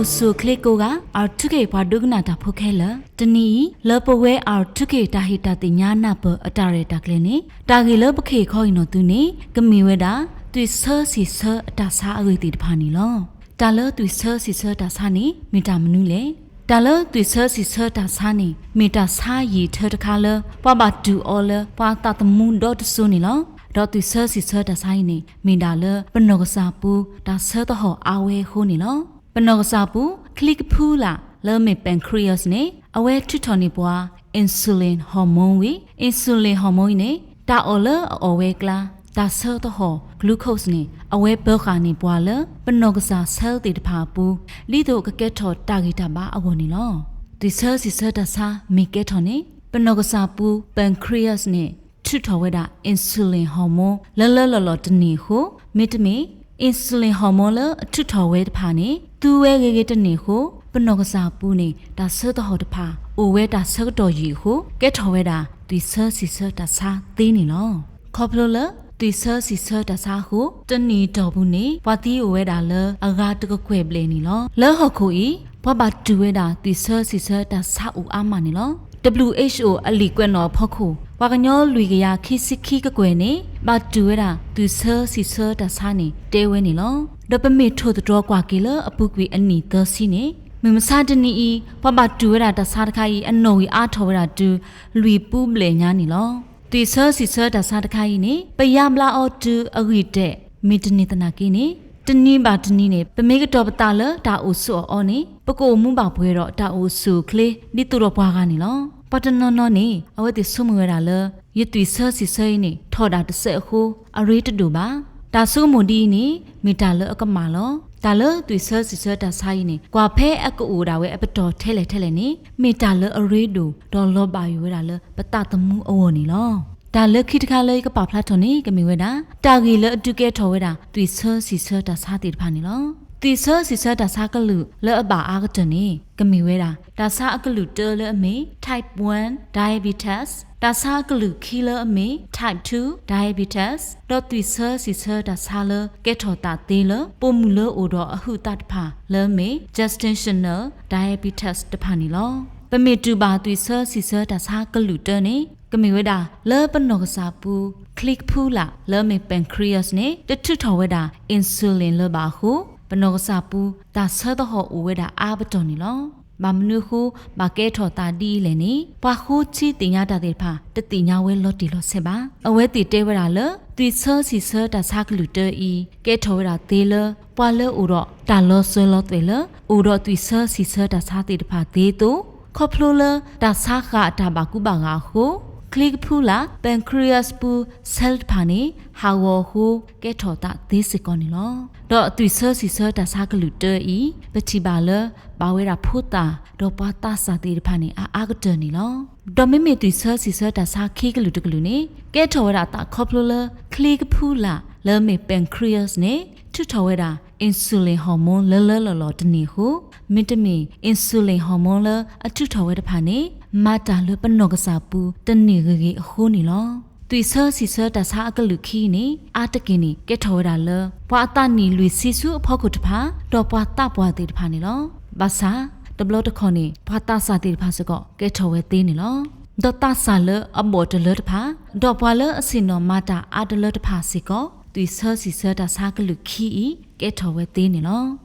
အိၣ်ဆူၣ်အိၣ်ချ့ကိးဂၤ R two K ပှၤဒိကနၣ်တၢ်ဖိခဲလၢာ်, တနံၤအံၤ လၢပဝဲ R two K တၢ်ဟ့ၣ်တၢ်သ့ၣ်ညါနၢ်ပၢၢ်အတၢ်ရဲၣ်တၢ်ကျဲၤန့ၣ် တၢ်ဂ့ၢ်လၢပကဟ့ၣ်ခီအံၤနီၢ်သုန့ၣ် ကမ့ၢ်ဝဲဒၣ် သွံၣ်ဆၢစံးဆၢအတၢ်ဆါအဂ့ၢ်သ့ၣ်တဖၣ်န့ၣ်လီၤ. တၢ်လၢသွံၣ်ဆၢစံးဆၢတၢ်ဆါန့ၣ် မ့ၢ်တၢ်မနုၤလဲၣ်. တၢ်လၢသွံၣ်ဆၢစံးဆၢတၢ်ဆါန့ၣ် မ့ၢ်တၢ်ဆါယံာ်ထၢတခါလၢ ပှၤဘၣ်တူၢ်အီၤလၢပှၤသးသမူဒီတစိၤန့ၣ်လီၤ. ဒီးသွံၣ်ဆၢစံးဆၢတၢ်ဆါအံၤန့ၣ် မ့ၢ်ဒၣ်လၢပနီၢ်ကစၢ်ပူၤ တၢ်ဆၢသဟီၣ်အါဝဲအဃိန့ၣ်လီၤ. ပနီၢ်ကစၢ်ပူၤ ချံကဖုလာ် လၢအမ့ၢ် pancreas န့ၣ် အဝဲထုးထီၣ်န့ၢ်ပှၤ insulin hormone ဝံၤ insulin hormone အံၤန့ၣ် တၢ်အီၣ်လၢအအီၣ်ဝဲအကျါ တၢ်ဆၢသဟီၣ် glucose န့ၣ် အဝဲပၢၤဃာ်န့ၢ်ပှၤလၢ ပနီၢ်ကစၢ် cell သ့ၣ်တဖၣ်အပူၤ ဒ်သိးကကဲထီၣ်တၢ်ဂံၢ်တၢ်ဘါအဂီၢ်န့ၣ်လီၤ. သွံၣ်ဆၢစံးဆၢတၢ်ဆါမ့ၢ်ကဲထီၣ်န့ၣ် ပနီၢ်ကစၢ်ပူၤ pancreas န့ၣ် ထုးထီၣ်ဝဲဒၣ် insulin hormone လၢလၢလီၢ်လီၢ်တန့ၢ်အဃိ မ့တမ့ၢ် insulin hormone လၢအထုးထီၣ်ဝဲတဖၣ်န့ၣ် သူဝဲဂ့ၤဂ့ၤတန့ၢ်အဃိ ပနီၢ်ကစၢ်ပူၤန့ၣ် တၢ်ဆၢသဟီၣ်တဖၣ် အိၣ်ဝဲတၢ်ဆၢကတီၢ်ယံာ်အဃိ ကဲထီၣ်ဝဲဒၣ် သွံၣ်ဆၢစံးဆၢတၢ်ဆါသ့န့ၣ်လီၤ. ခီဖျိလၢ သွံၣ်ဆၢစံးဆၢတၢ်ဆါအဃိ တနံၣ်တီၢ်ပူၤန့ၣ် ပှၤသံအိၣ်ဝဲဒၣ်လၢအဂၤတကကွဲၢ်ဘျဲၣ်န့ၣ်လီၤ. လၢဟီၣ်ခိၣ်အံၤ ပှၤဘၣ်တူၢ်ဝဲဒၣ် သွံၣ်ဆၢစံးဆၢတၢ်ဆါအိၣ်အါမးန့ၣ်လီၤ. W H O အလံာ်ကွဲးနီၣ်အဖီခိၣ် ပှၤကညီလွံၢ်ကယၤခံဆံခံကကွဲၢ်န့ၣ် ဘၣ်တူၢ်ဝဲဒၣ် သွံၣ်ဆၢစံးဆၢတၢ်ဆါန့ၣ် တဲဝဲန့ၣ်လီၤ. ဒီးပမ့ၢ်ထိၣ်သတြီၤကွၢ်က့ၤလၢအပူၤကွံာ်အနံၣ်သၢဆံန့ၣ် မုၢ်မဆါတနံၤအံၤ ပှၤဘၣ်တူၢ်ဝဲဒၣ်တၢ်ဆါတခါအံၤ အနီၣ်ဂံၢ်အါထီၣ်ဝဲဒၣ်တုၤ လွံၢ်ပူဘျဲၣ်ညါန့ၣ်လီၤ. သွံၣ်ဆၢစံးဆၢတၢ်ဆါတခါအံၤန့ၣ် ပယါဘျါအီၤတုၤအဂံၢ်တဲာ် မ့ၢ်တန့ၢ်သနာ်က့န့ၣ် တနံၤဘၣ်တနံၤန့ၣ် ပမ့ၢ်ကတီၤပသးလၢတၢ်အိၣ်ဆိးအီၤအီၤန့ၣ် ပကအိၣ်မူဘၣ်ပှဲၤဒီးတၢ်အိၣ်ဆူၣ်အိၣ်ချ့ ဒ်သိးဒီးပှၤဂၤန့ၣ်လီၤ. ပှၤတနီၤနီၤန့ၣ် အဝဲသ့ၣ်ဆိကမိၣ်ဝဲဒၣ်လၢ ယသွံၣ်ဆၢစံးဆၢအံၤန့ၣ် ထီၣ်ဒၣ်တစဲးအဃိ အရ့တဒိၣ်ဘၣ်. တၢ်ဆိကမိၣ်ဒ်အံၤန့ၣ် မ့ၢ်တၢ်လၢအကမၣ်လီၤ. တၢ်လၢသွံၣ်ဆၢစံးဆၢတၢ်ဆါအံၤန့ၣ် ကွၢ်ဖဲအကအိၣ်ဒၣ်ဝဲအပတီၢ်ထဲလဲၣ်ထဲလဲၣ်န့ၣ် မ့ၢ်တၢ်လၢအရ့ဒိၣ် ဒီးလီၤဘၣ်ယိၣ်ဝဲဒၣ်လၢပသးသမူအဂီၢ်န့ၣ်လီၤ. တၢ်လၢခံတခါလၢယကပာ်ဖျါထီၣ်န့ၣ် ကမ့ၢ်ဝဲဒၣ် တၢ်ဂ့ၢ်လၢအဒုးကဲထီၣ်ဝဲဒၣ် သွံၣ်ဆၢစံးဆၢတၢ်ဆါသ့ၣ်တဖၣ်န့ၣ်လီၤ. သွံၣ်ဆၢစံးဆၢတၢ်ဆါကလုာ်လၢအဘၣ်အါကတၢၢ်န့ၣ် ကမ့ၢ်ဝဲဒၣ် တၢ်ဆါအကလုာ်တၢလၢအမ့ၢ် type one diabetes, တၢ်ဆါအကလုာ်ခံလၢအမ့ၢ် type two diabetes ဒီးသွံၣ်ဆၢစံးဆၢတၢ်ဆါလၢကဲထီၣ်သးသ့လၢ ပိာ်မုၣ်လၢအိၣ်ဒီးအဟုးအသးတဖၣ်လၢအမ့ၢ် gestational diabetes တဖၣ်န့ၣ်လီၤ. ပမ့ၢ်တူၢ်ဘၣ်သွံၣ်ဆၢစံးဆၢတၢ်ဆါကလုာ်တၢန့ၣ် ကမ့ၢ်ဝဲဒၣ် လၢပနီၢ်ကစၢ်ပူၤ ချံကဖုလာ်လၢအမ့ၢ် pancreas န့ၣ် တထုးထီၣ်ဝဲဒၣ် insulin လၢၤဘၣ်အဃိ ပနီၢ်ကစၢ်ပူၤ တၢ်ဆၢသဟီၣ်အိၣ်ဝဲဒၣ်အါပတီၢ်န့ၣ်လီၤ. ဘၣ်မနုၤအဃိ ဘၣ်ကဲထီၣ်သးဒ်အံၤလဲၣ်န့ၣ် ပှၤဃိထံသ့ၣ်ညါတၢ်သ့ၣ်တဖၣ် တသ့ၣ်ညါဝဲလီၤတံၢ်လီၤဆဲးဘၣ်. အဝဲသ့ၣ်တဲဝဲဒၣ်လၢ သွံၣ်ဆၢစံးဆၢတၢ်ဆါကလုာ်တၢအံၤ ကဲထီၣ်ဝဲဒၣ်သ့လၢ ပှၤလၢအိၣ်ဒီးတၢ်လီၤစၢၤလီၤသွဲၣ်လၢ အိၣ်ဒီးသွံၣ်ဆၢစံးဆၢတၢ်ဆါသ့ၣ်တဖၣ်သ့အသိး ခီဖျိလၢတၢ်ဆါဃၣ်အတၢ်ဘၣ်ကူဘၣ်ဂာ်အဃိ ချံကဖုလာ် pancreas ပူၤ cell တဖၣ်န့ၣ် ဟးဂီၤအဃိ ကဲထီၣ်သးသ့စ့ၢ်ကီးန့ၣ်လီၤ. ဒီးသွံၣ်ဆၢစံးဆၢတၢ်ဆါကလုာ်တၢအံၤ ပထံၣ်ဘၣ်လၢ ဘၣ်ဝဲဒၣ်ဖိသၣ် ဒီးပှၤသးစၢ်သ့ၣ်တဖၣ်န့ၣ် အအါကတၢၢ်န့ၣ်လီၤ. ဒီးမ့မ့ၢ်သွံၣ်ဆၢစံးဆၢတၢ်ဆါခံကလုာ်တကလုာ်န့ၣ် ကဲထီၣ်ဝဲဒၣ်သးခီဖျိလၢ ချံကဖုလာ်လၢအမ့ၢ် pancreas န့ၣ် ထုးထီၣ်ဝဲဒၣ် insulin hormone လၢလၢလီၢ်လီၢ်တန့ၢ်အဃိ မ့တမ့ၢ် insulin hormone လၢအထုးထီၣ်ဝဲတဖၣ်န့ၣ် မၤတၢ်လၢပနီၢ်ကစၢ်ပူၤတန့ၢ်ဂ့ၤဂ့ၤအဃိန့ၣ်လီၤ. သွံၣ်ဆၢစံးဆၢတၢ်ဆါအကလုာ်ခံန့ၣ် အါတက့ၢ်န့ၣ် ကဲထီၣ်ဝဲဒၣ်လၢ ပှၤအသးနံၣ်လွံၢ်ဆံဆူအဖီခိၣ်တဖၣ် ဒီးပှၤသးပှၢ်သ့ၣ်တဖၣ်န့ၣ်လီၤ. ဘၣ်ဆၣ် တဘျီတခီၣ်န့ၣ် ပှၤသးစၢ်သ့ၣ်တဖၣ်စ့ၢ်ကီး ကဲထီၣ်ဝဲသ့န့ၣ်လီၤ. ဒီးသးစၢ်လၢအဘီၣ်တလၢတဖၣ် ဒီးပှၤလၢအဆ့ၣ်နီၤမၤတၢ်အါတလၢတဖၣ်စ့ၢ်ကီး သွံၣ်ဆၢစံးဆၢတၢ်ဆါကလုာ်ခံအံၤ ကဲထီၣ်ဝဲသ့န့ၣ်လီၤ.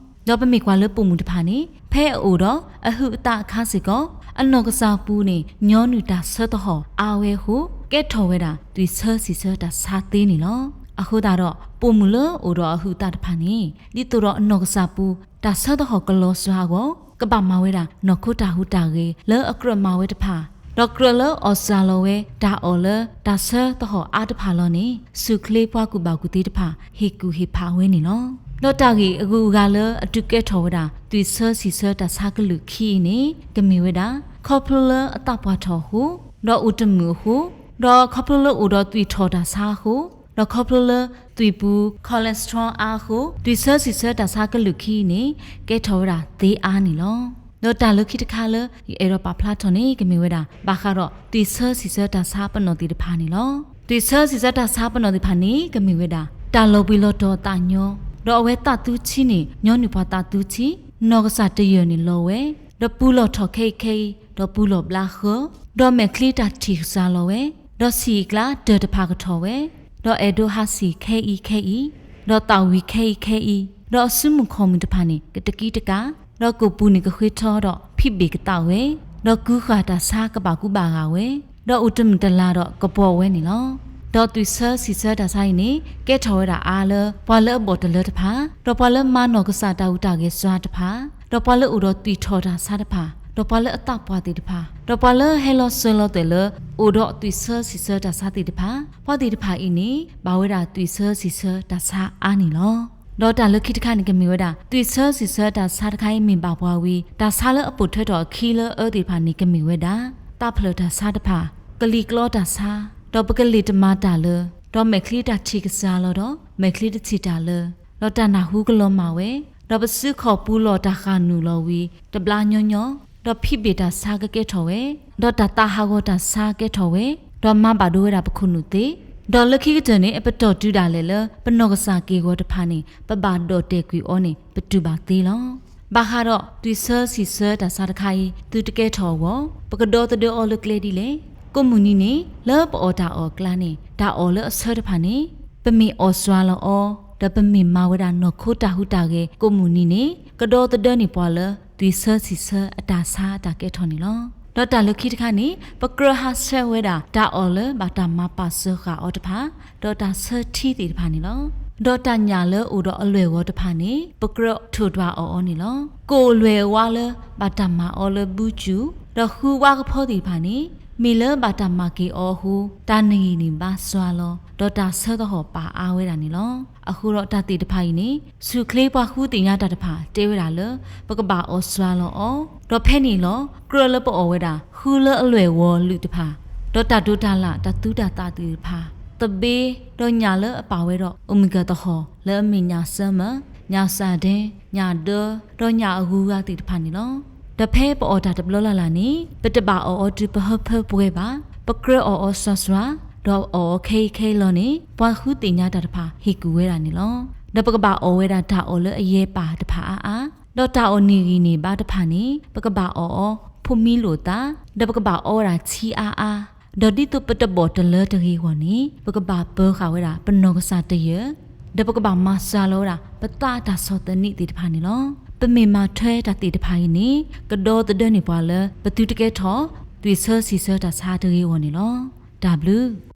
ဒီးပမ့ၢ်ကွၢ်လၢပိာ်မုၣ်တဖၣ်န့ၣ် ဖဲအအိၣ်ဒီးအဟုးအသးအခါစ့ၢ်ကီး အနီၢ်ကစၢ်ပူၤန့ၣ် ညီနုၢ်တၢ်ဆၢသဟီၣ်အါဝဲအဃိ ကဲထီၣ်ဝဲဒၣ် သွံၣ်ဆၢစံးဆၢတၢ်ဆါသ့န့ၣ်လီၤ. အဃိသတးဒီး ပိာ်မုၣ်လၢအိၣ်ဒီးအဟုးအသးတဖၣ်န့ၣ် ဒ်သိးဒီးအနီၢ်ကစၢ်ပူၤ တၢ်ဆၢသဟီၣ်ကလီၤစှၤအဂီၢ် ကဘၣ်မၤဝဲဒၣ် နီၢ်ခိတၢ်ဟူးတၢ်ဂဲၤလၢအကြၢးမၤဝဲတဖၣ် ဒီးကြၢးလၢအီၣ်စှၤလီၤဝဲ တၢ်အီၣ်လၢတၢ်ဆၢသဟီၣ်အါတဖၣ်လီၤန့ၣ် ဆူၣ်ချ့ပှၤကူၣ်ဘၣ်ကူၣ်သ့တဖၣ် ဟ့ၣ်ကူၣ်ဟ့ၣ်ဖးဝဲန့ၣ်လီၤ. ဒီးတၢ်ဂ့ၢ်အဂုၤအဂၤလၢအဒုးကဲထီၣ်ဝဲဒၣ် သွံၣ်ဆၢစံးဆၢတၢ်ဆါကလုာ်ခံအံၤန့ၣ် ကမ့ၢ်ဝဲဒၣ် ခီဖျိလၢအသးပှၢ်ထီၣ်အဃိ, ဒီးအိၣ်တမုာ်အဃိ, ဒီးခီဖျိလၢအိၣ်ဒီးသွံၣ်ထီၣ်တၢ်ဆါအဃိ, ဒီးခီဖျိလၢသွံၣ်ပူၤ cholesterol အါအဃိ, သွံၣ်ဆၢစံးဆၢတၢ်ဆါကလုာ်ခံအံၤန့ၣ် ကဲထီၣ်ဝဲဒၣ်သ့အါန့ၣ်လီၤ. ဒီးတၢ်လၢခံတခါလၢ ယအဲၣ်ဒိးပာ်ဖျါထီၣ်န့ၣ် ကမ့ၢ်ဝဲဒၣ် ဘၣ်ဃးဒီးသွံၣ်ဆၢစံးဆၢတၢ်ဆါပနီၣ်သ့ၣ်တဖၣ်န့ၣ်လီၤ. သွံၣ်ဆၢစံးဆၢတၢ်ဆါပနီၣ်သ့ၣ်တဖၣ်န့ၣ် ကမ့ၢ်ဝဲဒၣ် တၢ်လီၤဘှံးလီၤတီၤအသးညီ, ဒီးအဝဲသးသူထံန့ၣ် ညီနုၢ်ပှၤသးသူထံ, နီၢ်ကစၢ်တယၢၢ်န့ၣ်လီၤဝဲ, ဒီးပူၤလီၢ်ထီၣ်ခဲအံၤခဲအံၤ, ဒီးပူၤလီၢ်ဘျါဃၢ, ဒီးမဲာ်ချံတၢ်ထံၣ်ကစှၤလီၤဝဲ, ဒီးဆံၣ်အကျါတၢၢ်တဖၣ်ကထီၣ်ဝဲ, ဒီးအဲၣ်ဒိးဟးဆံၣ်ခဲအံၤခဲအံၤ, ဒီးသးဝံၤခဲအံၤခဲအံၤ, ဒီးအစုမုၢ်ခီၣ်မုၢ်တဖၣ်န့ၣ် ကတကံတကး, ဒီးကိာ်ပူၤန့ၣ်ကဃ့ထီဒီးဖံးဘ့ၣ်ကသးဝဲ, ဒီးကုဃာ်တၢ်ဆါကဘၣ်ကူဘၣ်ဂာ်ဝဲ, ဒီးအိၣ်တမုာ်တလၤဒီးကပီၤဝဲန့ၣ်လီၤ. ဒီးသွံၣ်ဆၢဆံၣ်ဆၢတၢ်ဆါအံၤန့ၣ် ကဲထီၣ်ဝဲဒၣ်အါလၢ ပှၤလၢအဘီၣ်တလၢတဖၣ်, ဒီးပှၤလၢမၤနီၢ်ကစၢ်တၢ်ဟူးတၢ်ဂဲၤစွါတဖၣ်, ဒီးပှၤလၢအိၣ်ဒီးသွံၣ်ထီၣ်တၢ်ဆါတဖၣ်, ဒီးပှၤလၢအသးပှၢ်သ့ၣ်တဖၣ်, ဒီးပှၤလၢဟဲလီၤစၢၤလီၤသွဲၣ်လၢ အိၣ်ဒီးသွံၣ်ဆၢဆံၣ်ဆၢတၢ်ဆါသ့ၣ်တဖၣ်, ပှၤသ့ၣ်တဖၣ်အံၤန့ၣ် ဘၣ်ဝဲဒၣ်သွံၣ်ဆၢဆံၣ်ဆၢတၢ်ဆါအါန့ၣ်လီၤ. ဒီးတၢ်လၢခံတခါန့ၣ်ကမ့ၢ်ဝဲဒၣ် သွံၣ်ဆၢဆံၣ်ဆၢတၢ်ဆါတခါအံၤမ့ၢ်ဘၣ်ပှၤဝံၤ တၢ်ဆါလၢအပိာ်ထွဲထီၣ်အခံလၢအအၢသ့ၣ်တဖၣ်န့ၣ်ကမ့ၢ်ဝဲဒၣ် သးဖျၢၣ်တၢ်ဆါတဖၣ်, ကလံၤကျီတၢ်ဆါ, ဒီးပကလ့ၢ်တမၤတၢ်လၢ, ဒီးမဲာ်ချံတၢ်ထံၣ်ကစှၤလီၤဒီး မဲာ်ချံတထံၣ်တၢ်လၢ, ဒီးတၢ်နၢ်ဟူကလီၤမၢ်ဝဲ, ဒီးပစုခီၣ်ပူၤလီၢ်တၢ်ဃၣ်နုာ်လီၤဝံၤ တဘျါညီညီ, ဒီးဖံးဘ့ၣ်တၢ်ဆါကကဲထီၣ်ဝဲ, ဒီးတၢ်သးဟးဂီၤတၢ်ဆါကဲထီၣ်ဝဲ, ဒီးမၤဘၣ်ဒိဝဲဒၣ်ပခိၣ်နူာ်သ့, ဒီးလၢခံကတၢၢ်န့ၣ် အပတီၢ်တုၤဒၣ်လဲာ်လၢ ပနီၢ်ကစၢ်က့ၢ်ဂီၤတဖၣ်န့ၣ် ပဘၣ်ဒီၣ်တဲာ်ကွံာ်အီၤန့ၣ် ပတူၢ်ဘၣ်သ့လီၤ. ဘၣ်ဃးဒီးသွံၣ်ဆၢဆံၣ်ဆၢတၢ်ဆါတခါအံၤ သုတကဲထီၣ်အဂီၢ် ပကဒီသဒၢအီၤလၢကျဲဒ်လဲၣ်. ကိးမုၢ်နံၤန့ၣ် လၢပအီၣ်တၢ်အီၣ်အကျါန့ၣ် တၢ်အီၣ်လၢအဆၢတဖၣ်န့ၣ် ပမ့ၢ်အီၣ်စှၤလီၤအီၤ ဒီးပမ့ၢ်မၤဝဲဒၣ်နီၢ်ခိတၢ်ဟူးတၢ်ဂဲၤကိးမုၢ်နံၤန့ၣ် ကဒီသဒၢန့ၢ်ပှၤလၢ သွံၣ်ဆၢဆံၣ်ဆၢအတၢ်ဆါအတၢ်ကဲထီၣ်န့ၣ်လီၤ. ဒီးတၢ်လၢခံတခါန့ၣ် ပကြၢးဟးဆှဲးဝဲဒၣ် တၢ်အီၣ်လၢဘၣ်တၢ်မၤပာ်စၢၤဃာ်အီၤတဖၣ် ဒီးတၢ်ဆၢထံသ့ၣ်တဖၣ်န့ၣ်လီၤ. ဒီးတၢ်ညၣ်လၢအိၣ်ဒီးအလွဲၢ်ဂီၤတဖၣ်န့ၣ် ပကြၢးထိၣ်ဒွးအီၣ်အီၤန့ၣ်လီၤ. ကိၣ်အလွဲၢ်အဝါလၢဘၣ်တၢ်မၤအီၤလၢဘုစူၣ် ဒီးဃုဝါကဖီသ့ၣ်တဖၣ်န့ၣ် မ့ၢ်လၢဘၣ်တၢ်မၤက့ၤအီၤအဃိ တၢ်နဂံၢ်န့ၣ်ဘါစှၤလီၤ ဒီးတၢ်ဆၢသဟီၣ်ပာ်အါဝဲဒၣ်န့ၣ်လီၤ. အဃိဒီးတၢ်သ့ၣ်တဖၣ်အံၤန့ၣ် ဆူၣ်ချ့ပှၤဃုသ့ၣ်ညါတၢ်တဖၣ်တဲဝဲဒၣ်လၢ ပကဘၣ်အီၣ်စှၤလီၤအီၤ, ဒီးဖဲန့ၣ်လီၤ ကြၢးလၢပအီၣ်ဝဲဒၣ် ဃုလၢအလွဲၢ်ဂီၤလုာ်တဖၣ်, ဒီးတၢ်ဒိးတၢ်လၣ်တၢ်သူတၢ်သၣ်သ့ၣ်တဖၣ်, သဘ့, ဒီးညၣ်လၢအပာ်ဝဲဒီး အိၣ်မ့ၢ်ကၢ်သဟီၣ် လၢအမ့ၢ်ညၣ်စၢမၢ်, ညၣ်စၣ်ဒဲ, ညၣ်ဒၢ, ဒီးညၣ်အဂုၤအဂၤသ့ၣ်တဖၣ်န့ၣ်လီၤ. ဒီးဖဲပအီၣ်တၢ်တဘျီလၢ်လၢ်န့ၣ် ပတဘၣ်အီၣ်အီၤတုၤပဟၢဖၢပှဲၤဘၣ်. ပကြၢးအီၣ်အီၤစှၤစှၤ, ဒီးအီၣ်အီၤခဲအံၤခဲအံၤလီၤန့ၣ် ပှၤဃုသ့ၣ်ညါတၢ်တဖၣ်ဟ့ၣ်ကူၣ်ဝဲဒၣ်န့ၣ်လီၤ. ဒီးပကဘၣ်အီၣ်ဝဲဒၣ်တၢ်အီၣ်လၢအယဲၢ်ပၢ်တဖၣ်အါအါ, ဒီးတၢ်အီၣ်န့ၢ်ဂံၢ်န့ၢ်ဘါတဖၣ်န့ၣ် ပကဘၣ်အီၣ်အီၤဖိးမံလိာ်သး, ဒီးပကဘၣ်အီဝဲဒၣ်ဆံးအါအါ, ဒီးဒ်သိးပတဘီၣ်တလၢတဂ့ၤအဂီၢ်န့ၣ် ပကဘၣ်ပၢၤဃာ်ဝဲဒၣ်ပနီၢ်ကစၢ်တယၢၢ်, ဒီးပကဘၣ်မၤစှၤလီၤဝဲဒၣ် ပသးတၢ်ဆီၣ်သနံးသ့ၣ်တဖၣ်န့ၣ်လီၤ. ပမ့ၢ်မၤထွဲတၢ်သ့ၣ်တဖၣ်အံၤန့ၣ် ကဒီသဒၢန့ၢ်ပှၤလၢ ပသုတကဲထီၣ် သွံၣ်ဆၢဆံၣ်ဆၢတၢ်ဆါတဂ့ၤအဂီၢ်န့ၣ်လီၤ. တၢ်ဘျုး